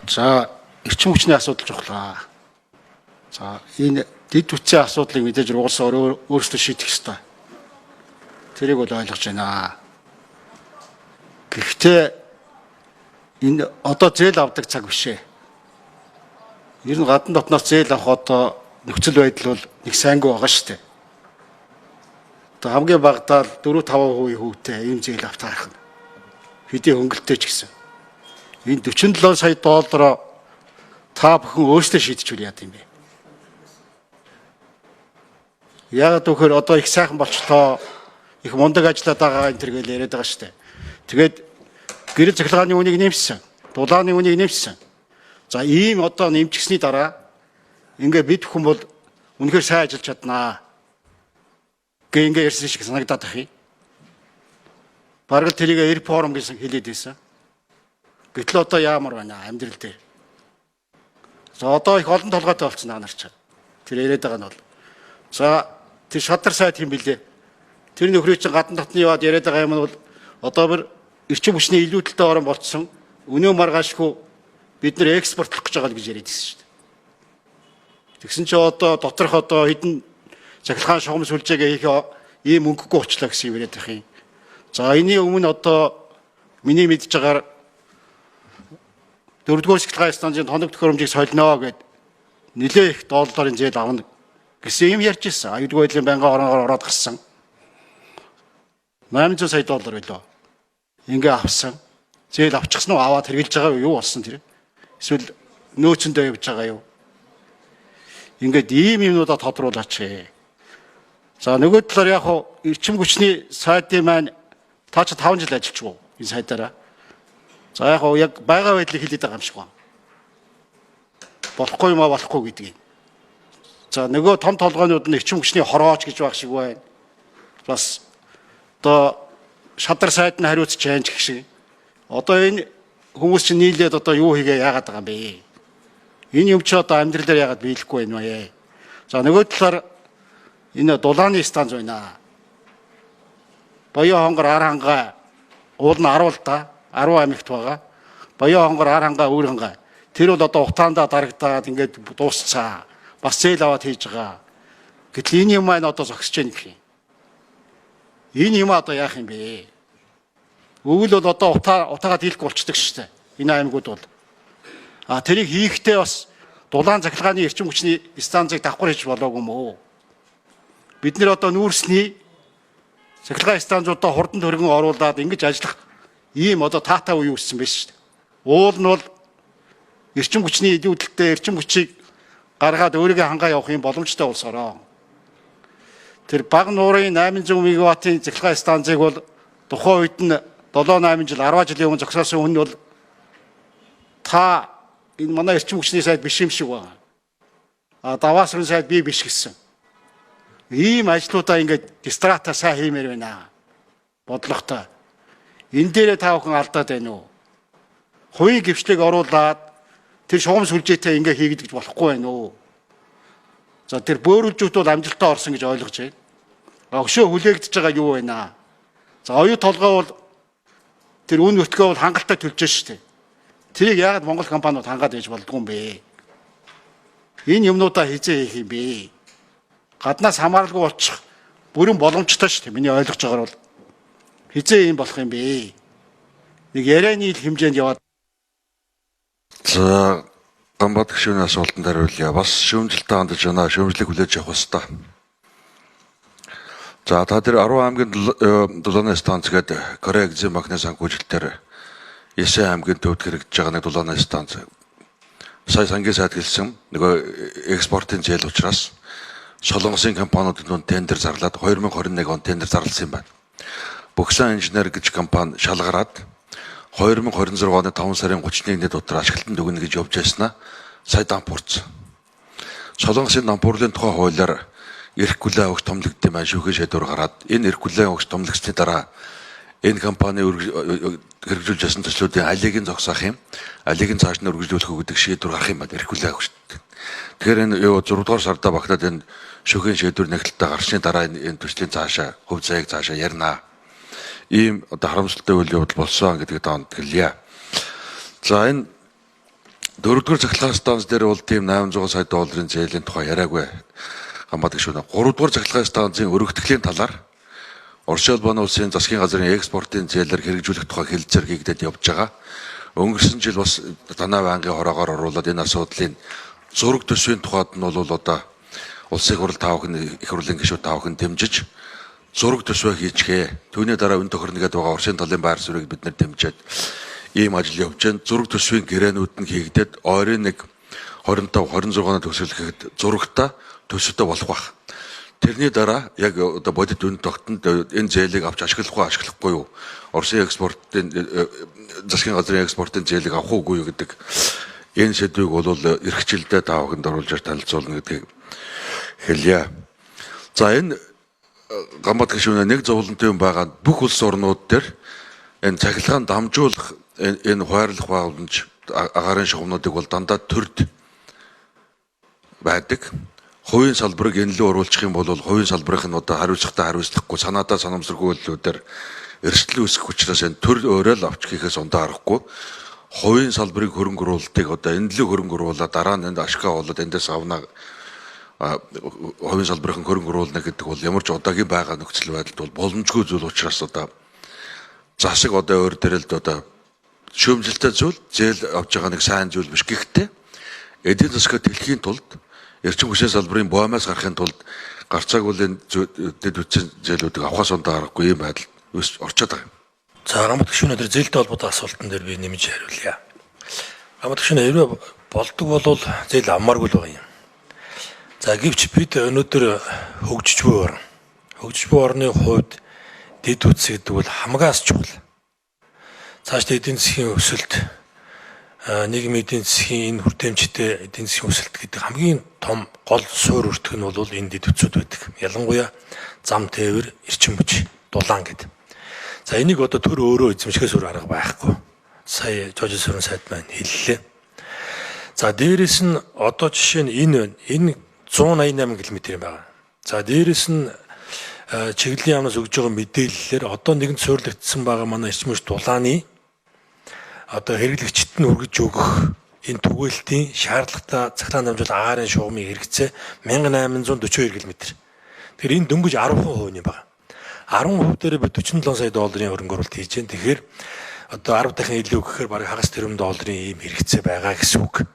За, эрчим хүчний асуудал чухал аа. За, энэ дэд бүтцийн асуудлыг мэдээж улс өөрсдөө шийдэх ёстой. Тэрийг бол ойлгож байна. Гэхдээ энэ одоо зээл авдаг цаг биш ээ. Ер нь гадна дотноос зээл авах одоо нөхцөл байдал бол нэг сайнгүй байгаа шүү дээ. Одоо хамгийн багадаа л 4 5% хүүтэй ийм зээл авч таарах нь. Хэдий хөнгөлтэй ч гэсэн. Энэ 47 сая доллароо та бүхэн өөрсдөө шийдчихвэл яа гэм бэ? Яагаад гэвэл одоо их сайхан болчлоо, их мундаг ажиллаад байгаа энэ төр гэж яриад байгаа шүү дээ. Тэгээд гэрэл цахилгааны үнийг нэмсэн, дулааны үнийг нэмсэн. За, ийм одоо нэмчихсний дараа ингээ бид бүхэн бол үнэхээр сайн ажиллаж чаднаа гэ ингээ ярьсан шиг санагдаад байх юм. Бараг л тэрийг реформ гэсэн хэлээд байсан. Гэтэл одоо яамар байна амьдрал дээр. За, одоо их олон толгойтой болсон наа нар ч. Тэр яриад байгаа нь бол. За, тэр шадар сайд хэм бэлээ. Тэр нөхрийг чинь гадна дотны яваад яриад байгаа юм нь бол одоо бүр эрчим хүчний илүүдэлтэй орон болцсон. Өнөө маргаашгүй бид нэр экспортлох гэж байгаа л гэж яриад байсан шүү дээ. Тэгсэн чинь одоо доторх одоо хэдэн цахилгаан шугам сүлжээгээ хийх ийм мөнгөгүй очлоо гэсэн юм яриад байх юм. За, энэний өмнө одоо миний мэдж байгаагаар дөрөвдүгээр цахилгаан станцын тоног төхөөрөмжийг солино гэд нэлээ их долларын зээл авна гэсэн юм ярьж ирсэн. Аюулгүй байдлын байнгын оронгоор ороод гарсан. 800 сая доллар билүү. Ингээ авсан. Зээл авчихсан уу, аваад хэрглэж байгаа юу, юу болсон тэр? Эсвэл нөөцөндөө явж байгаа юу? Ингээд ийм юмнуудаа тодруулаач. За, нөгөө талаар яг хуу эрчим хүчний сайдын маань та чи 5 жил ажиллаж байгаа энэ сайдаараа. За, яг хуу яг байгаа байдлыг хэлээд байгаа юм шиг байна. Болохгүй юм а, болохгүй гэдгийг. За, нөгөө том толгойнууд нь эрчим хүчний хорооч гэж байх шиг байна. Бас одоо шадар сайд нь хариуцж чаан гэх шиг. Одоо энэ хүмүүс чинь нийлээд одоо юу хийгээ яагаад байгаа юм бэ? Энэ юм чи одоо амьдралаар яагаад биелэхгүй байна вэ? За, нөгөө талаар энэ дулааны станц байна. Боёо хонгор ар хангай уул нь 10 л да 10 аймагт байгаа. Боёо хонгор ар хангай өвөр хангай. Тэр бол одоо утаандаа дарагдаад ингээд дуусцаа. Бас зээл аваад хийж байгаа. Гэтэл энэ юм маань одоо зогсож байна гэх юм. Энэ юм одоо яах юм бэ? Өвөл бол одоо утаагаа дийлэхгүй болчдөг шүү дээ. Энэ аймагуд бол. А тэрийг хийхдээ бас дулаан цахилгааны эрчим хүчний станцыг давхар хийж болоогүй юм уу? Бид нэр одоо нүүрсний цахилгаан станцуудаа хурдан төргөн оруулаад ингэж ажиллах ийм одоо таатай үе үүссэн байж шүү дээ. Уул нь бол эрчим хүчний илүүдэлтэй эрчим хүчийг гаргаад өөрийгөө хангаа явах юм боломжтой улс ороо. Тэр баг нуурын 800 мегаваттын цахилгаан станцыг бол тухайн үед нь 7 8 жил, 10 жилийн өмнө зогсоосон хүн бол та энэ манай эрчим хүчний сайд биш юм шиг байна. А даваасрын сайд би биш гэсэн. Ийм ажлуудаа ингээд дистрата сайн хиймээр байна. Бодлоготой. Энэ дээрээ та бүхэн алдаад байна уу? Хувийн гвшлийг оруулаад тэр шугам сүлжээтэй ингээ хийгдэж болохгүй байна уу? За, тэр бөөрөлжүүт бол амжилтаа орсон гэж ойлгож байна. Огшөө хүлээгдэж байгаа юу байна? За, оюу толгой бол тэр үн өтгөө бол хангалттай төлж штэ. Тэрийг яагаад Монгол компаниуд хангаад байж болдгоо юм бэ? Энэ юмнуудаа хизээ хийх юм бэ? Гаднаас хамааралгүй болчих бүрэн боломжтой шүү дээ. Миний ойлгож байгаагаар бол хизээ юм болох юм бэ? Нэг ярианы л хэмжээнд яваад За, Ганбат гишүүний асуултанд хариулъя. Бас шүүмжлэлтэй хандаж байна. Шүүмжлэлийг хүлээж авах ёстой. За, та тэр 10 аймгийн дулааны станц гэдэг Корея Экзим банкны санхүүжилтээр 9 аймгийн төвд хэрэгжиж байгаа нэг дулааны станц. Сая сангийн сайд хэлсэн нөгөө экспортын зээл учраас Солонгосын компаниудын дунд тендер зарлаад 2021 он тендер зарласан юм байна. Бөгсөн инженер гэж компани шалгараад 2026 оны 5 сарын 31-ний дотор ашиглалтанд өгнө гэж явж байснаа сая дампуурсан. Солонгосын дампуурлын тухай хуулиар эрх хүлээн авахч томлогдсон маань шүүхийн шийдвэр гараад энэ эрх хүлээн авахч томлогсны дараа энэ компани хэрэгжүүлж байсан төслүүдийн алийг нь зогсоох юм, алийг нь цааш нь үргэлжлүүлэх үү гэдэг шийдвэр гарах юм байна эрх хүлээн авахчд. Тэгэхээр энэ юу 6 дугаар сарда багтаад энэ шүүхийн шийдвэр нэгтэлтэй гарсны дараа энэ төслийн цаашаа хувь заяаг цаашаа ярина. Ийм одоо харамсалтай үйл явдал болсон гэдгийг онтгэлье. За, энэ Дөрөвдүгээр цахилгаан станц дээр бол тийм 800 сая долларын зээлийн тухай яриаггүй. Ганбат гишүүн. Гуравдугаар цахилгаан станцын өргөтгөлийн талаар Орос Улбаны улсын засгийн газрын экспортын зээлээр хэрэгжүүлэх тухай хэлэлцээр хийгдээд явж байгаа. Өнгөрсөн жил бас танай байнгын хороогоор оруулаад энэ асуудлын зураг төсвийн тухайд нь бол одоо улсын их хурл та бүхэн, их хурлын гишүүд та бүхэн дэмжиж зураг төсвөө хийчихээ. Түүний дараа үн тохирно гэдээ байгаа Оросын талын байр суурийг бид нэр дэмжиж ийм ажил явж байна. Зураг төсвийн гэрээнүүд нь хийгдээд ойрын нэг 25 26 оны төгсгөл гэхэд зурагта төсөвтэй болох байх. Тэрний дараа яг одоо бодит үн тогтонд энэ зээлийг авч ашиглах уу ашиглахгүй юу? Оросын экспортын засгийн газрын экспортын зээлийг авах уугүй юу гэдэг энэ сэдвийг бол эрх жилдээ та бүхэнд оруулж танилцуулна гэдгийг хэлье. За энэ Ганбат гишүүнээ нэг зовлонтой юм байгаа бүх улс орнууд дээр энэ цахилгаан дамжуулах энэ хойрлох байгууламж агаарын шугамнуудыг бол дандаа төрд байдаг. Хувийн салбарыг энэ лөө оруулах юм бол хувийн салбарын нь одоо хариуцлагатай хариуцлахгүй санаадаа санамсаргүй үйлдэлүүдээр эрсдэл үүсгэх учраас энэ төр өөрөө л авч хийхээс ондоо аргагүй. Хувийн салбарыг хөрөнгө оруулалтыг одоо энэ лөө хөрөнгө оруулаад дараа нь энд ашгаа болоод эндээс авна хувийн салбарын хөрөнгө оруулна гэдэг бол ямар ч удаагийн байгаа нөхцөл байдалд бол боломжгүй зүйл учраас одоо засаг одоо өөр дээр л одоо шүүмжлэлтэй зүйл зээл авч байгаа нэг сайн зүйл биш. Гэхдээ эдийн засгаа тэлхийн тулд эрчим хүчний салбарын боомоос гарахын тулд гарцаагүй энэ дэд үтсэн зээлүүдийг авахаас ондоо аргагүй юм байдал орчод байгаа юм. За Ганбат гишүүн өдөр зээлтэй холбоотой асуултан дээр би нэмж хариулъя. Ганбат гишүүн хэрвээ болдог бол зээл авмааргүй л байгаа юм. За гэвч бид өнөөдөр хөгжиж буй орн. Хөгжиж буй орны хувьд дэд үтс гэдэг бол хамгаас чухал. Цаашдаа эдийн засгийн өсөлт, нийгмийн эдийн засгийн энэ хүртээмжтэй эдийн засгийн өсөлт гэдэг хамгийн том гол суурь өртөг нь бол энэ дэд үтсүүд байдаг. Ялангуяа зам тээвэр, эрчим хүч, дулаан гэдэг. За энийг одоо төр өөрөө эзэмшихээс өөр арга байхгүй. Сая Жожи сүрэн сайд маань хэллээ. За дээрэс нь одоо жишээ нь энэ 188 км юм байна. За дээрэс нь чиглэлийн яамнаас өгж байгаа мэдээллээр одоо нэгэн суйрлагдсан байгаа манай эрчим хүч дулааны одоо хэрэглэгчдэд нь хүргэж өгөх энэ түгээлтийн шаардлагатай цахилгаан дамжуул агаарын шугамын хэрэгцээ 1842 км. Тэгэхээр энэ дөнгөж 10% юм байна. 10% дээр би 47 сая долларын хөрөнгө оруулалт хийж байна. Тэгэхээр одоо 10 дахин илүү гэхээр бараг хагас тэрбум долларын ийм хэрэгцээ байгаа гэсэн үг.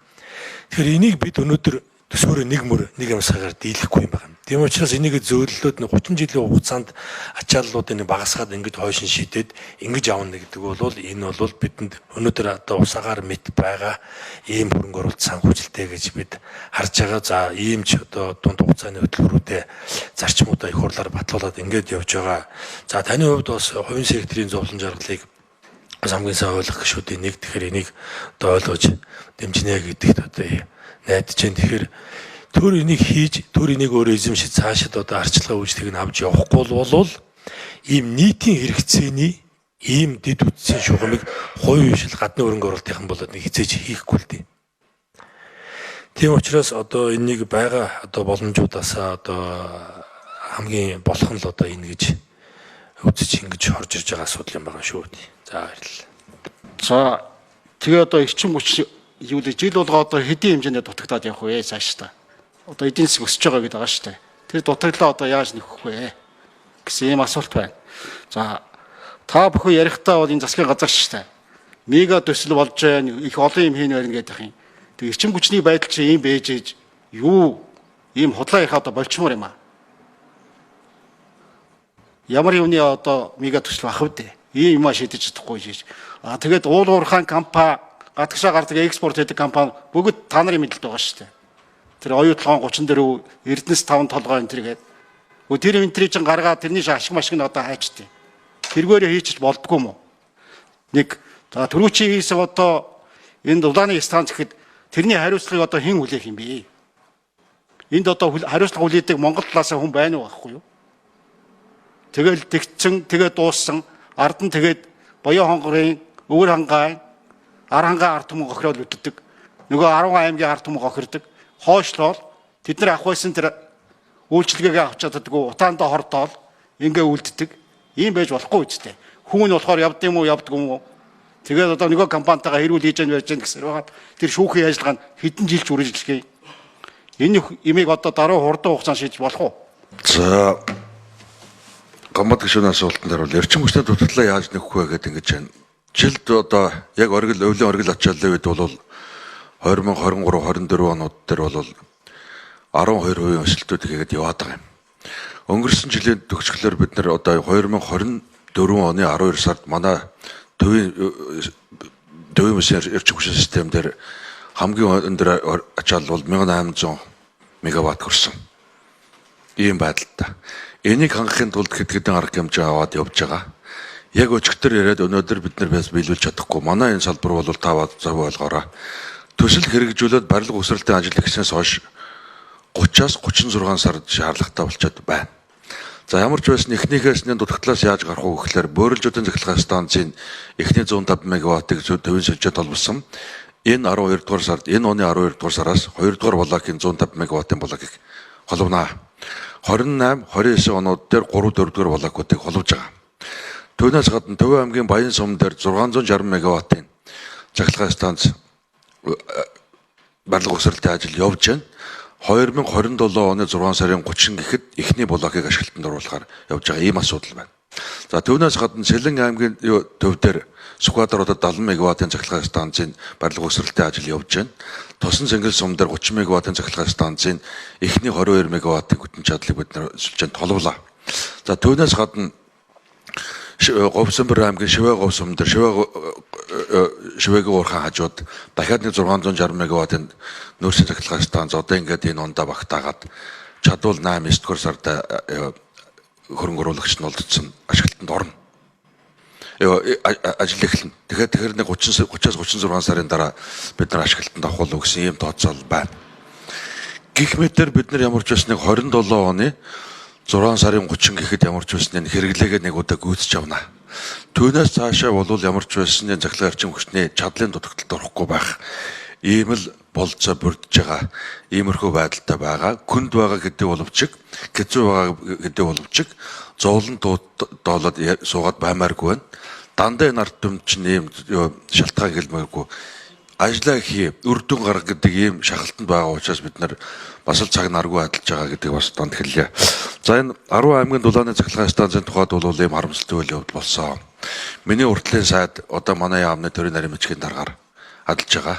Тэгэхээр энийг бид өнөөдөр төсвөөрөө нэг мөр нэг амьсгалаар дийлэхгүй юм байна. Тийм учраас энийг зөөллөөд 30 жилийн хугацаанд ачааллуудыг багасгаад ингэж хойшин шидээд ингэж авна гэдэг бол энэ бол бидэнд өнөөдөр одоо ус агаар мэт байгаа ийм хөрөнгө оруулалт санхүүжилттэй гэж бид харж байгаа. За ийм ч одоо дунд хугацааны хөтөлбөрүүдээ зарчмуудаа их хурлаар батлуулаад ингэж явж байгаа. За таны хувьд бас хувийн секторын зовлон жаргалыг бас хамгийн сайн ойлгох гишүүдийн нэг. Тэгэхээр энийг одоо ойлгож дэмжинэ гэдэгт одоо найдаж байна. Тэгэхээр төр энийг хийж, төр энийг өөрөө эзэмшиж цаашид одоо арчилгаа үйлчлэгийг нь авч явахгүй бол ийм нийтийн хэрэгцээний ийм дэд үтсийн шугамыг хувийн хвшил гадны хөрөнгө оруулалтын болоод нэг хизээж хийхгүй л дээ. Тийм учраас одоо энийг байгаа одоо боломжуудаас одоо хамгийн болох нь л одоо энэ гэж үзэж ингэж орж ирж байгаа асуудал юм байгаа шүү дээ. За баярлалаа. За тэгээ одоо эрчим хүч юу л жил болго одоо хэдийн хэмжээнд дутагдаад явах вэ цааш та. Одоо эдийн засаг өсөж байгаа гэдэг байгаа шүү дээ. Тэр дутагдлаа одоо яаж нөхөх вэ гэсэн ийм асуулт байна. За та бүхэн ярихдаа бол энэ засгийн газар шүү дээ. Мега төсөл болж байна, их олон юм хийнэ байна гэдэг юм. Тэг эрчим хүчний байдал чи ийм байж ээж юу ийм худлаа ярих одоо болчмоор юм аа. Ямар юуны одоо мега төсөл авах вэ? Ийм юмаа шийдэж чадахгүй шийж. А тэгээд уул уурхаан компани гадагшаа гардаг экспорт хийдэг компани бүгд та нарын мэдлэлд байгаа шүү дээ. Тэр оюутлогоон 34, Эрдэнэс 5 толгой энэ төр гээд. Тэр энтрийг чинь гаргаад тэрний ашиг машиг нь одоо хайчтیں۔ Тэргээрээ хийчих болдгоо юм уу? Нэг за түрүүчийн хийсэн одоо энэ дулааны станц гэхэд тэрний хариуцлагыг одоо хэн хүлээх юм бэ? Энд одоо хариуцлага хүлээдэг Монгол талаас хүн байна уу байхгүй юу? Тэгэл тэгцэн, тэгээ дууссан. Ард нь тэгээд Боён хонгорын өвөр хангаан, ар хангаан ард түмэн гохирол өддөг. Нөгөө 10 аймгийн ард түмэн гохирдог. Хойшлоол тэд нар авах байсан тэр үйлчилгээгээ авч чаддаггүй, утаандаа хордоол ингээ үлддэг. Ийм байж болохгүй үстэй. Хүн нь болохоор явд юм уу, явдгүй юм уу? Тэгээд одоо нөгөө компанитайгаа хэрүүл хийж яах байж гэн гэсээр байгаа. Тэр шүүхийн ажиллагаа нь хэдэн жилч үргэлжлэх юм. Энэ имийг одоо даруй хурдан хугацаанд шийдэж болох уу? За, Гамбат гишүүний асуултанд хариул. Эрчим хүчний дутагдлаа яаж нөхөх вэ гэдэг ингэж байна. Жилд одоо яг оргил өвлийн оргил ачааллын үед бол 2023 24 онууд дээр бол 12% өсөлтүүд хийгээд яваад байгаа юм. Өнгөрсөн жилийн төгсгөлөөр бид нар одоо 2024 оны 12 сард манай төвийн мэсийн эрчим хүчний систем дээр хамгийн өндөр ачаал бол 1800 мегаватт хүрсэн. Ийм байдалтай. Энийг хангахын тулд хэд хэдэн арга хэмжээ аваад явж байгаа. Яг өчигдөр яриад өнөөдөр бид нар бас биелүүлж чадахгүй. Манай энэ салбар бол та зөв ойлгоорой. Төсөл хэрэгжүүлээд барилга өсрэлтийн ажил эхэлснээс хойш 30-аас 36 сар шаардлагатай болчиход байна. За, ямар ч байсан эхнийхээс нь дутагдлаас яаж гарах уу гэхлээр Бөөрөлжүүдийн цахилгаан станцын эхний 105 мегаваттыг төвийн сүлжээд холбосон. Энэ 12 дугаар сард, энэ оны 12 дугаар сараас 2 дугаар блокийн 105 мегаваттын блокийг холбоно. 28, 29 онууд дээр 3 4 дугаар блокуудыг холбож байгаа. Түүнээс гадна Төвөө аймгийн Баян сум дээр 660 мегаваттын цахилгаан станц барилга өсрэлтийн ажил явж байна. 2027 оны 6 сарын 30 гэхэд эхний блокийг ашиглалтанд оруулахаар явж байгаа ийм асуудал байна. За, түүнээс гадна Сэлэн аймгийн төв дээр Сүхбаатар хотод 70 мегаваттын цахилгаан станцын барилга өсрэлтийн ажил явж байна. Тосон Цэнгэл сум дээр 30 мегаваттын цахилгаан станцын эхний 22 мегаваттын хүтэн чадлыг бид нар сүлжээнд холболоо. За, түүнээс гадна Говьсөнбөр аймгийн Шивээ говь сум дээр Шивээгийн уурхайн хажууд дахиад нэг 660 мегаваттын нүүрсийн цахилгаан станц одоо ингээд энэ ондоо багтаагаад чадвал 8 9 дугаар сард хөрөнгө оруулагч нь олдсон ашиглалтанд орно. Ажил эхэлнэ. Тэгэхээр нэг 30 30-аас 36 сарын дараа бид нар ашиглалтанд авах болов гэсэн ийм тооцоол байна. Гэх мэтэр бид нар ямар ч байсан нэг 27 оны 6 сарын 30 гэхэд ямар ч байсан энэ хэрэглээгээ нэг удаа гүйцэж авна. Түүнээс цаашаа болвол ямар ч байсан энэ цахилгаан эрчим хүчний чадлын дутагдалд орохгүй байх. Ийм л болцоо бүрдэж байгаа. Иймэрхүү байдалтай байгаа. Хүнд байгаа гэдэг боловч, хэцүү байгаа гэдэг боловч зовлон доолоод суугаад баймааргүй байна. Дандаа энэ ард түмэн чинь ийм шалтгаан гэлмээргүй ажлаа хий, үр дүн гарга гэдэг ийм шахалтанд байгаа учраас бид нар бас л цаг наргүй адилж байгаа гэдэг бас донд хэллээ. За, энэ 10 аймгийн дулааны цахилгаан станцын тухайд бол ийм харамсалтай үйл явдал болсон. Миний уртлын сайд одоо манай яамны төрийн нарийн мичгийн даргаар адилж байгаа.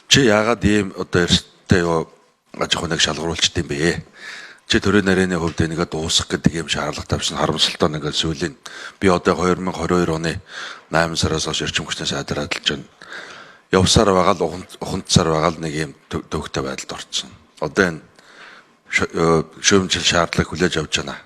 Чи яагаад ийм одоо эрсдэлтэй юу аж ахуйныг шалгаруулчт юм бэ? Чи төрийн нарийн хувьд энийгээ дуусгах гэдэг ийм шаардлага тавьсан, харамсалтай нэг сүүлийн би одоо 2022 оны 8 сараас хойш эрчим хүчний сайдаар адилж байна. Явсаар байгаа л ухамсар байгаа л нэг юм төвхтэй байдалд орсон. Одоо энэ шүүмжил шаардлага хүлээж авч байна.